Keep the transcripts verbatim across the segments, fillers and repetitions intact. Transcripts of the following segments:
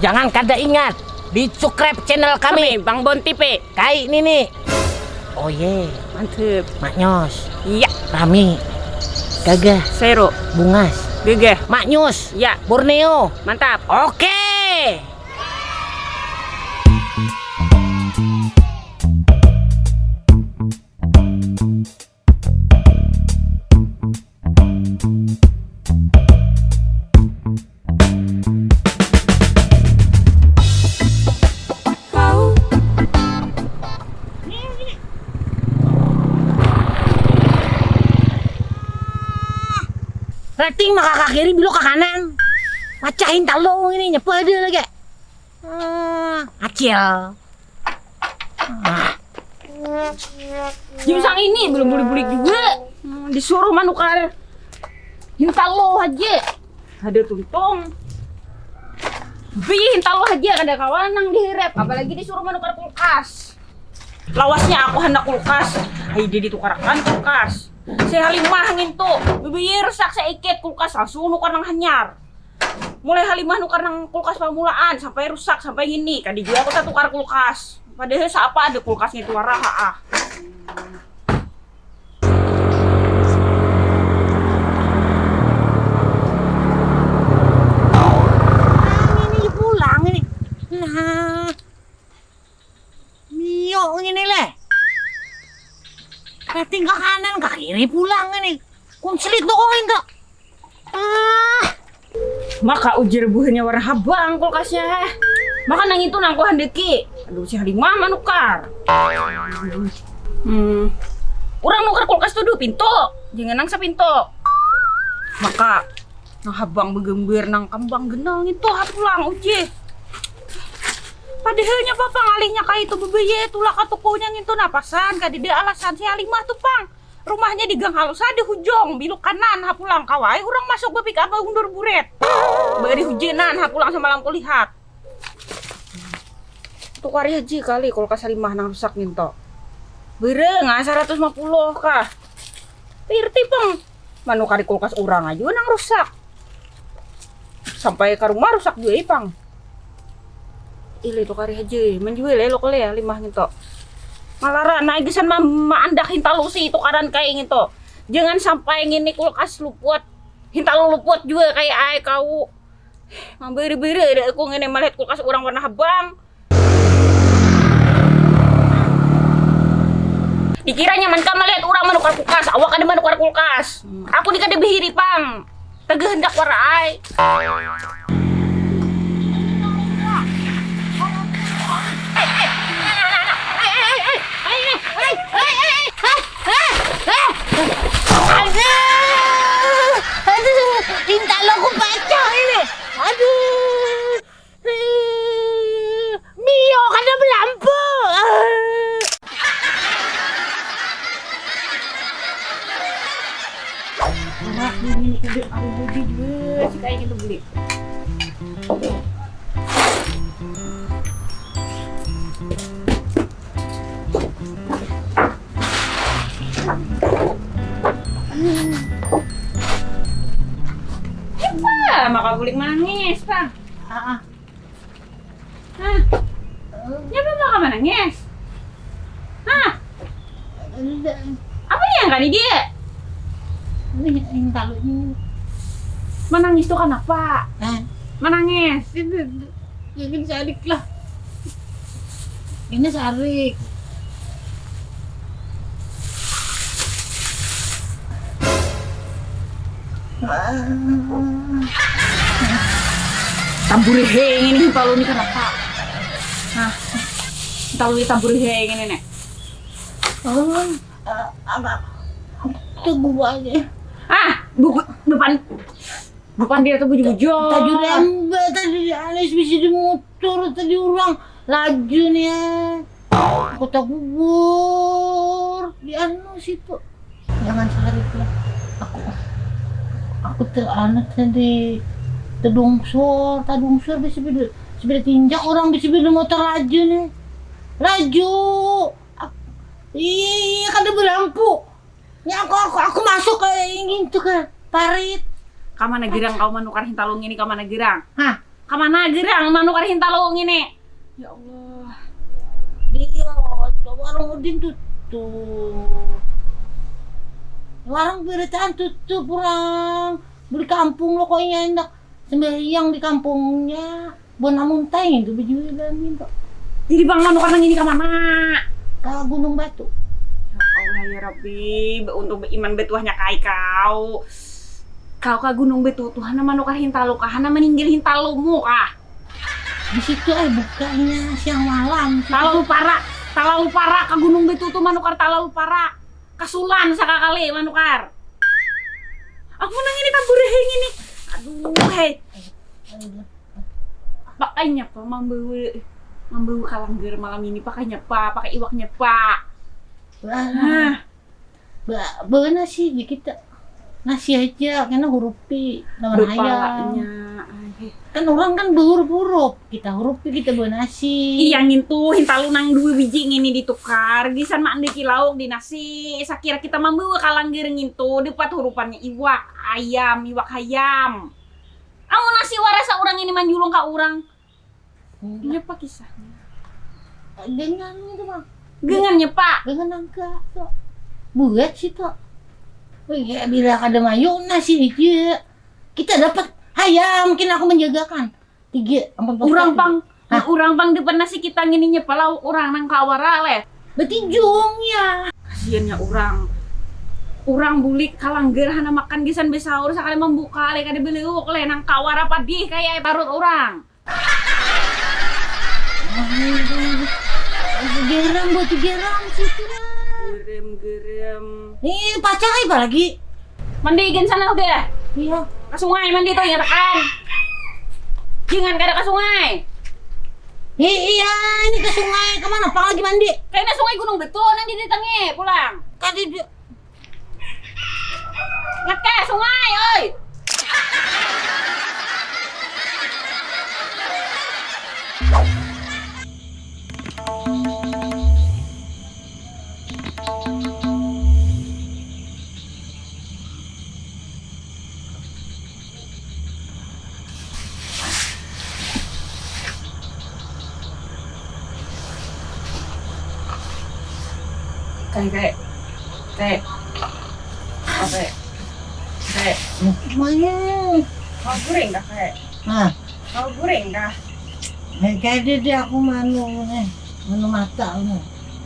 Jangan kada ingat di subscribe channel kami, Bang Bon T V. Kai nini. Oh ye, mantep. Maknyos. Iya. Rami. Gagah. Sero. Bungas. Gagah. Maknyus. Ya. Borneo. Mantap. Oke. Rating maka ka kiri, belok ka kanan. Macahin talo ini nyepa ada lagi. Ah, acil. Ah. Jam sang ini belum bulik-bulik juga. Hmm, disuruh manukar hintalo aja. Ada tuntung. Bih, hintalo aja kada kawa nang dihirep, apalagi disuruh manukar kulkas. Lawasnya aku handak kulkas. Ai dia ditukarakan kulkas. Si Halimah ngintu, bibiyir rusak saikit kulkas, langsung nukar nang hanyar. Mulai Halimah nukar nang kulkas pamulaan sampai rusak sampai ngini, kada jua aku tatukar kulkas. Padahal siapa ada kulkas ngitu wara, ah. Ini pulang ini. Nah. Mio ngini leh. Rating ka kanan ka kiri pulang ngini. Kunslit tu kawin tu. Ah. Maka ujar buhannya warna habang kulkasnya, heh. Maka nang itu nang ku handaki. Aduh, si Halimah manukar. Hmm. Urang nukar kulkas tu dua pintu, jangan nang sapintu. Maka nang habang bagambar nang kambang ganal ngitu ha pulang, uji. Padahalnya papa ngalihnya kaitu babaya tulak ka tukunya ngintu, nah pasan kadada alasan si Halimah tu pang. Rumahnya di gang halus ada hujung, biluk kanan ha pulang, kawa ai urang masuk bapikap baundur buret. Bari hujanan ha pulang samalam kulihat. Tukari haja kali kulkas Halimah nang rusak ngintu. Barang ah saratus lima puluh kah. Pirti pang. Manukari kulkas urang aja nang rusak. Sampai ka rumah rusak jua ipang. Ilih tukari haja, manjual ya lo kali ya Halimah ngintu. Malaran ai gasan ma- maandak hintalu si tukaran kaya ngintu. Jangan sampai ngini kulkas luput. Hintalu luput jua kaya ai kau. Mambari-bari ada aku ngini malihat kulkas urang warna habang. Dikira nyaman kah malihat urang manukar kulkas? Awak kada manukar kulkas. Aku ni kada bahiri pang. Taga handak wara ai. Aduh, aduh, intan lo ku pacah ini. Aduh. Mio kada belampu. Anak bini kada budi jua si kayak gitu budi. Apa maka bulik manangis pang? Hah? Nyapa maka manangis? Hah? Apa yang kali dia? Ini yang talunya. Manangis tuh kenapa? Hah? Manangis. Ini sarik lah. Ini sarik. Tabur heng ini palu ni kenapa? Nah, talu tabur heng ini nek. Oh, apa? Tunggu aja. Ah, buku depan depan dia tuh bujur-bujur. Tadi ramba tadi anis bisa di motor tadi orang laju nih ya. Kota gugur di anu situ. Jangan sarik lah. Aku aku ter anu tadi tedungsur, tadungsur bisa beda sepeda tinjak orang bisa beda motor laju nih. Laju. Iya, kada belampu. Ya aku aku aku masuk ke ini tuh ke parit. Kamana girang kau manukar hintalung ini kamana girang? Hah? Kamana gerang manukar hintalu ngini? Ya Allah. Dia, warung Udin tutup. Warung berataan tutup orang. Beli kampung lo koknya hendak sembahyang di kampungnya. Buat namuntai itu bejualan itu. Jadi bang manukar nang ini kamana? Ke Gunung Batu. Ya Allah ya Rabbi, untung beriman betuahnya kai kau. Kau ke Gunung Batu tuh hana manukar hintalu kah, hana meninggal hintalumu kah? Di situ eh bukanya siang malam. Talalu parak, talalu parak ke Gunung Batu tuh manukar talalu parak. Kasulan sakakali manukar. Aku nang ini tabur hei ini. Aduh hei. Pakainya apa mambawa mambawa kalanggar malam ini pakainya apa pakai iwaknya apa? Nah. Ba bawa nasi di kita. Nasi aja karena hurupi lawan ayam. Kan orang kan berhurup-hurup, kita hurupi kita bawa nasi. Iya ngintu hintalu nang dua biji ngini ditukar, gisan maandaki lauk di nasi. Sakira kita mambawa kalanggar ngintu dapat hurupannya iwak ayam, iwak hayam. Amun nasi warasa urang ini manjulung ka urang. Iya apa kisahnya? Dengan itu mah. Gengannya pak. Dengan angka tuh. Buat sih tuh. Iya bila kada mayu nasi aja. Kita dapat hayam mungkin aku menjagakan. Tiga, empat, empat. Urang pang, urang pang depan nasi kita ngininya pala urang nang kawara leh. Betijung ya. Kasiannya urang. Urang bulik kalanggar hana makan gisan besaur sakali membuka leh kada beleuk leh nang kawara padih kayak parut urang. Gerem buat gerem situ lah. Gerem gerem. Ih pacak apa lagi? Mandi gin sana udah. Iya. Ke sungai mandi tuh nyatakan. Jangan kada ke sungai. Iya ini ke sungai kemana? Apa lagi mandi? Kayaknya sungai Gunung Betul yang didatangi pulang. Tadi dia Ngat kaya sungai oi. Kayak kayak kayak apa ya? Kayak mau goreng kah kayak? Nah, mau goreng kah? Kayak kayak dia aku manu nih, manu mata nih.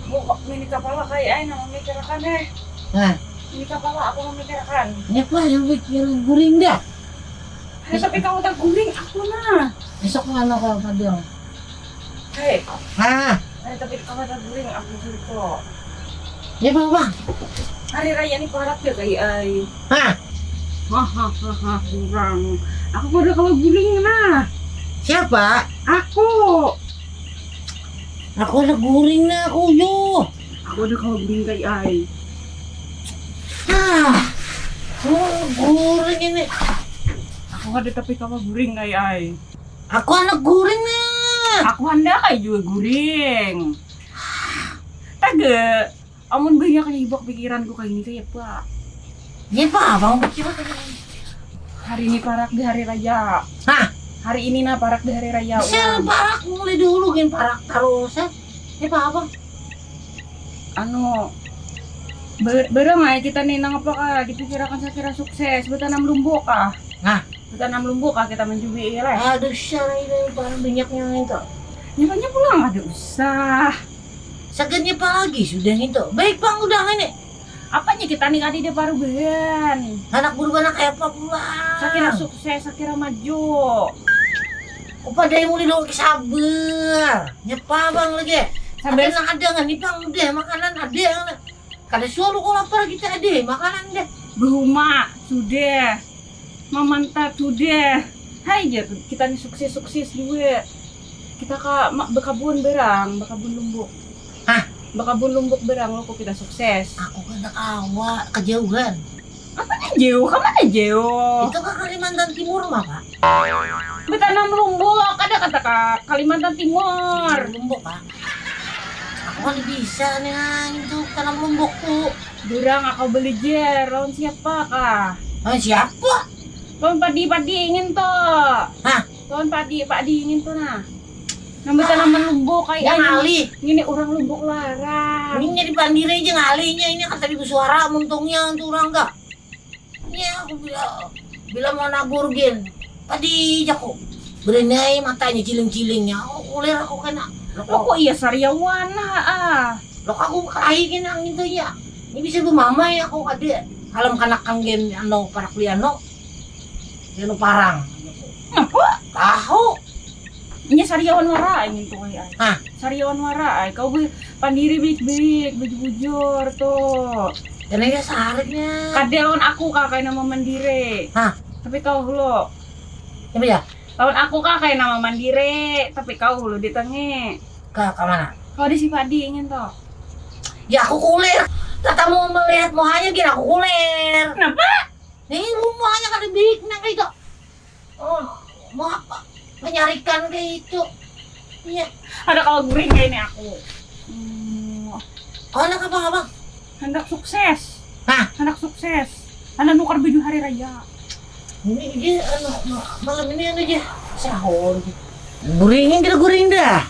Bu kok mini kepala kayak ayo nama mikirkan deh. Nah, ini kepala aku memikirkan. Ini apa yang pikiran goreng dah? Tapi kamu tak goreng aku nah. Besok mana kalau Padang? Hei. Hah? Hari tapi kawan lagunya aku gitu. Ya bang bang. Hari raya ni parak ya kai ai. Hah? Hahaha kurang. Aku kada kawa guring nah. Siapa? Aku. Aku ada guring nah aku yo. Aku ada kawa guring kai ai. Ah, oh, guring ini. Aku kada tapi kawa guring kai ai. Aku anak guring nah. Aku handak ai jua guring. Taga, amun banyak hibak pikiranku kaini kaya apa? Ya apa abang pikiran? Hari ini parak di hari raya. Hah? Hari ini nah parak di hari raya. Bisa parak mulai dulu gin parak terus ya. Ya apa abang? Anu, barang aja kita nih nang apa kah dipikirakan sakira sukses bertanam lumbuk kah? Nah, Tanam lumbuk kah kita mencubi iya lah. Aduh syara ini barang banyaknya itu. Nyapanya pulang ada usah. Sagan nyapa lagi sudah itu. Baik bang udah ini. Apanya kita nih kadi dia parubahan. Anak berubah anak apa pulang. Sakira sukses, sakira maju. Upa dari mulai dulu sabar. Nyapa bang lagi. Sabar. Ada nang ada nggak nih bang udah makanan ada yang Kada suah lu kok lapar kita ada makanan dah. Berumah sudah, mamantat sudah. Hai jar kita ni sukses sukses jua. Kita ka ma- bekabun berang, bekabun lumbuk. Hah? Bekabun lumbuk berang lo kok kita sukses. Aku kada kawa kejauhan. Apa nih jauh? Kamu nih jauh? Itu ke Kalimantan Timur mah pak. Betanam lumbuk ada kata ka Kalimantan Timur. Lumbuk pak. Aku kan bisa nih nah, itu tanam lumbukku. Durang aku beli jer, lawan siapa kah? Lawan siapa? Lawan padi-padi ingin toh. Hah? Lawan padi, padi ingin tu nah. Nambah tanaman lumbuk kayak ini. Ngalih. Ngini urang lumbuk larang. Ini jadi pandiri aja ngalihnya ini, kan tadi bersuara muntungnya tu urang kah. Iya, aku bila, bila mau nabur gin, padi jaku. Berenai matanya ciling-cilingnya. Aku kulir aku kena. Lo kok iya sariawan lah ah. Lo aku kelahi kena gitu ya. Ini bisa bermamai aku ada. Kalau kanakan gin anu parak liano. Liano parang. Apa? Tahu. Inya sariawan wara ai ngintu ai. Hah? Sariawan wara ai. Kau be pandiri baik-baik, bujur-bujur tuh. Kena ya sahariknya. Kada lawan aku kah kaina mamandiri. Hah? Tapi kau hulu. Apa ya? Lawan aku kah kaina mamandiri, tapi kau hulu di tengi. Ke ke mana? Kau di si padi ingin tuh. Ya aku kulir. Tatamu melihat muhanya gin aku kulir. Kenapa? Nih muhanya kada baik nang itu. Oh, mau apa? Menyarikan kayak itu. Iya. Ada kalau guring kayak ini aku. Hmm. Kau anak apa abang? Hendak sukses. Hah? Hendak sukses. Anak nukar baju hari raya. Ini dia anu ma- malam ini anu aja sahur. Guringin kita guring dah.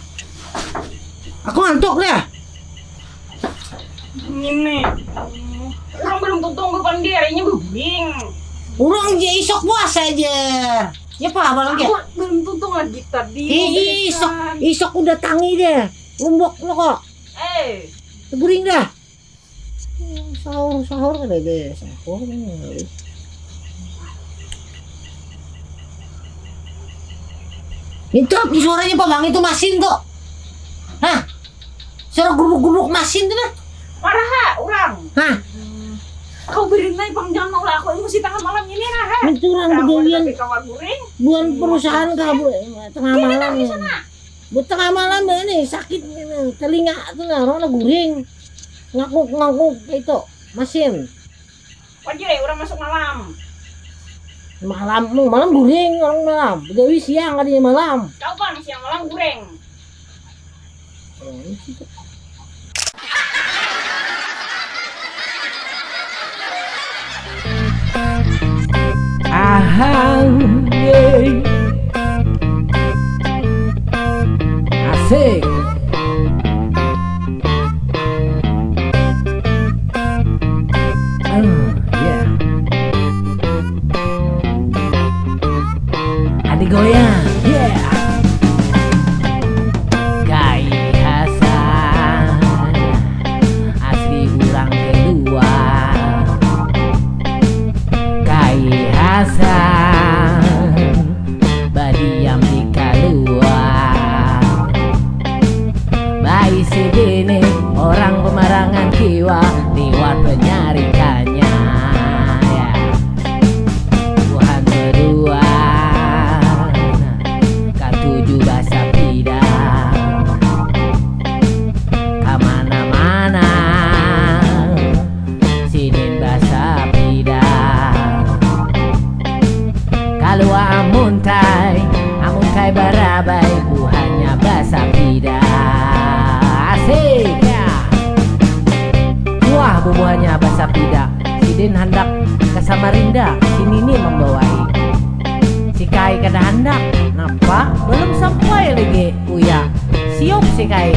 Aku ngantuk dah. Ini. Orang belum tuntung bukan dia, ini bebing. Urang ja isok puasa ja. Ya apa abang ya? Aku belum tuntung lagi tadi. Ih, isok, isok udah tangi deh. Lumbok lo kok. Eh. Guring dah. Sahur sahur kada ada sahur. Itu apa suaranya Pak Bang itu masin tuh? Hah? Suara gubuk-gubuk masin tuh nah. Marah ha, urang. Hah? Kau berinai pang jangan maulah aku emosi tengah malam ini nah. Ha. Itu urang begawian. Buan perusahaan kah bu tengah malam ini. Bu tengah malam ini sakit ini telinga tuh nah, orang guring. Ngakuk-ngakuk itu masin. Wajar ya orang masuk malam. Malam, malam guring orang malam. Begawi siang adanya malam. Kau pang siang malam guring. Ahau, yeay. Asik. Hmm, yeah. Adi goyang, yeah. Kai Hasan asli urang kedua. Kai Hasan badiam di kaluar. Baisi bini orang pemarangan kiwa liwat penyarikannya. Ya. Buhan kedua katuju basapida kamana-mana. Sidin basapida kalua amuntai, amuntai barabai buhannya basapida. Asik ya. Wah bubuhannya basapida. Sidin handak ke Samarinda, si Nini membawai. Si Kai kada handak. Napa? Belum sampai lagi. Uya. Siok si Kai.